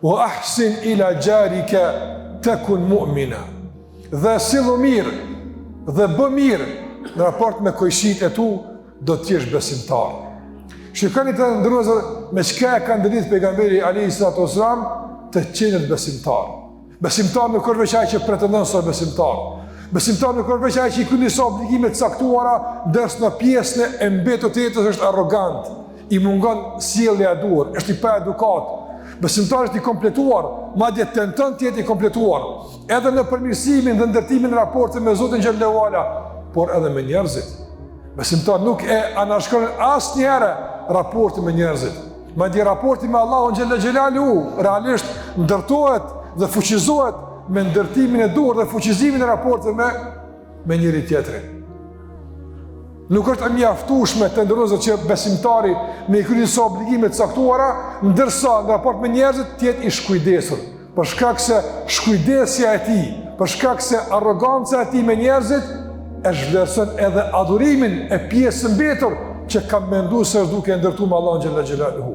Wa ahsin ila xharike tekun mu'mina. Dhe sillu mirë dhe bë mirë në raport me kojshitë e tu, do të jesh besimtar. Shikoni të nderuar vëllezër me çka e ka ndërlidh pejgamberi alayhi salatu wasalam të qenit besimtar. Besimtar nuk është veç ai që pretendon se është besimtar. Besimtar nuk është veç ai që i kryen disa obligime të caktuara, ndërsa në pjesën e mbetur të jetës është arrogant, i mungon sjellja e duhur, është i paedukatë. Besimtar është i kompletuar, madje tenton të jetë i kompletuar, edhe në përmirësimin dhe ndërtimin e raportit me Zotin xhel-le ue ala, por edhe me njerëzit. Besimtar nuk e anashkalon asnjëherë raportin me njerëzit. Madje raporti me Allahun xhel-le xhelaluhu realisht ndërtohet dhe fuqizohet me ndërtimin e duhur dhe fuqizimin e raportit me me njëri-tjetrin. Nuk është e mjaftueshme të nderuar vëllezër që besimtari me i kry disa obligime të caktuara, ndërsa në raport me njerëzit të jetë i shkujdesur. Për shkak se shkujdesja e tij, për shkak se arroganca e tij me njerëzit e zhvlerëson edhe adhurimin e pjesës së mbetur që ka mendu se është duke e ndërtu me Allahun xhel-le xhelaluhu.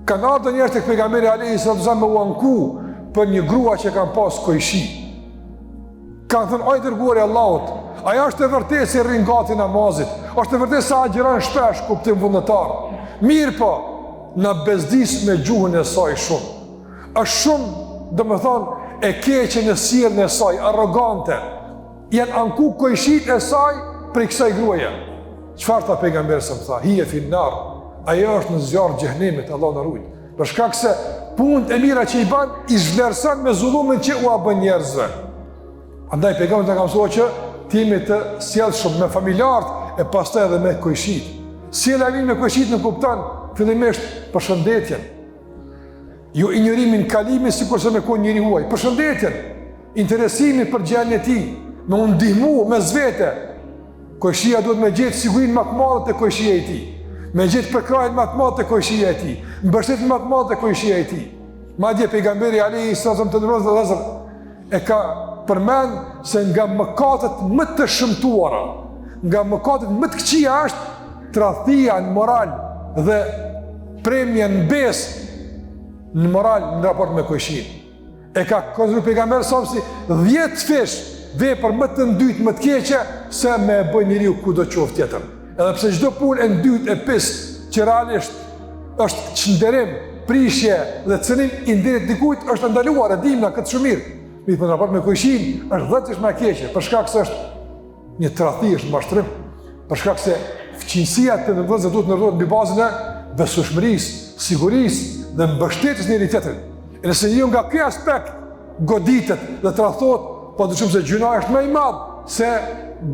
Kanë ardhur njerëz tek pejgamberi alayhi salatu wasallam me u anku për një grua që kanë pas kojshi. Kanë thënë o i dërguari i Allahut, ajo është e vërtetë se rrin gati namazit, është e vërtetë se agjëron shpesh kuptim vullnetar. Mirëpo, na bezdis me gjuhën e saj shumë. Është shumë, domethënë, e keqe në sjelljen e saj, arrogante. Janë anku kojshitë e saj prej kësaj gruaje. Çfarë tha pejgamberi sa tha? Hije fin nar. Ajo është në zjarr xhehenemit, Allahu na rujt. Për shkak se punët e mira që i bën, i zhvlerëson me zullumin që ua bën njerëzve. Andaj pejgamberi na ka mësuar që të jemi të sjellshëm me familjarët e pastaj edhe me kojshitë. Sjellja e mirë me kojshitë nënkupton fillimisht përshëndetjen. Jo injorimin, kalimin sikurse me kon njeri i huaj. Përshëndetjen, interesimin për gjendjen e tij, me u ndihmu mes vete. Kojshia duhet me gjetë sigurinë më të madhe te kojshia e tij, me gjetë përkrahjen më të madhe te kojshia e tij, mbështetjen më të madhe te kojshia e tij. Madje pejgamberi alayhi sallam të nderuar vëllezër e ka përmend se nga mëkatet më të shëmtuara, nga mëkatet më të këqija është tradhtia në moral dhe premja në besë në moral në raport me kojshinë. E ka konsideru pejgamberi sa si 10 fish vepër më të ndytë, më të keqe se me e bë njeriu kudo qoftë tjetër. Edhe pse çdo punë e ndytë e pistë që realisht është çnderim, prishje dhe cënim i nderit dikujt është e ndaluar, e dimë na këtë shumë mirë. Mirëpo në raport me kojshinë është 10 fish më e keqe, për shkak se është një tradhti, është mashtrim. Për shkak se fqinjësia të nderuar vëllezër duhet të ndërtohet mbi bazën e besueshmërisë, sigurisë dhe mbështetjes njëri-tjetrit. E nëse njeriu nga ky aspekt goditet dhe tradhtohet, pa dyshim se gjynahi është më i madh se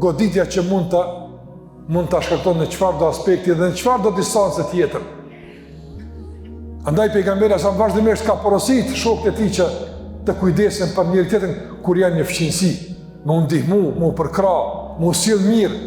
goditja që mund të mund ta shkakton në çfarëdo aspekti dhe në çfarëdo distance tjetër. Andaj pejgamberi sa vazhdimisht ka porosit shokët e tij që të kujdesen për njëri tjetrin kur janë në fqinjësi, me u ndihmu, me u përkrah, me u sjell mirë.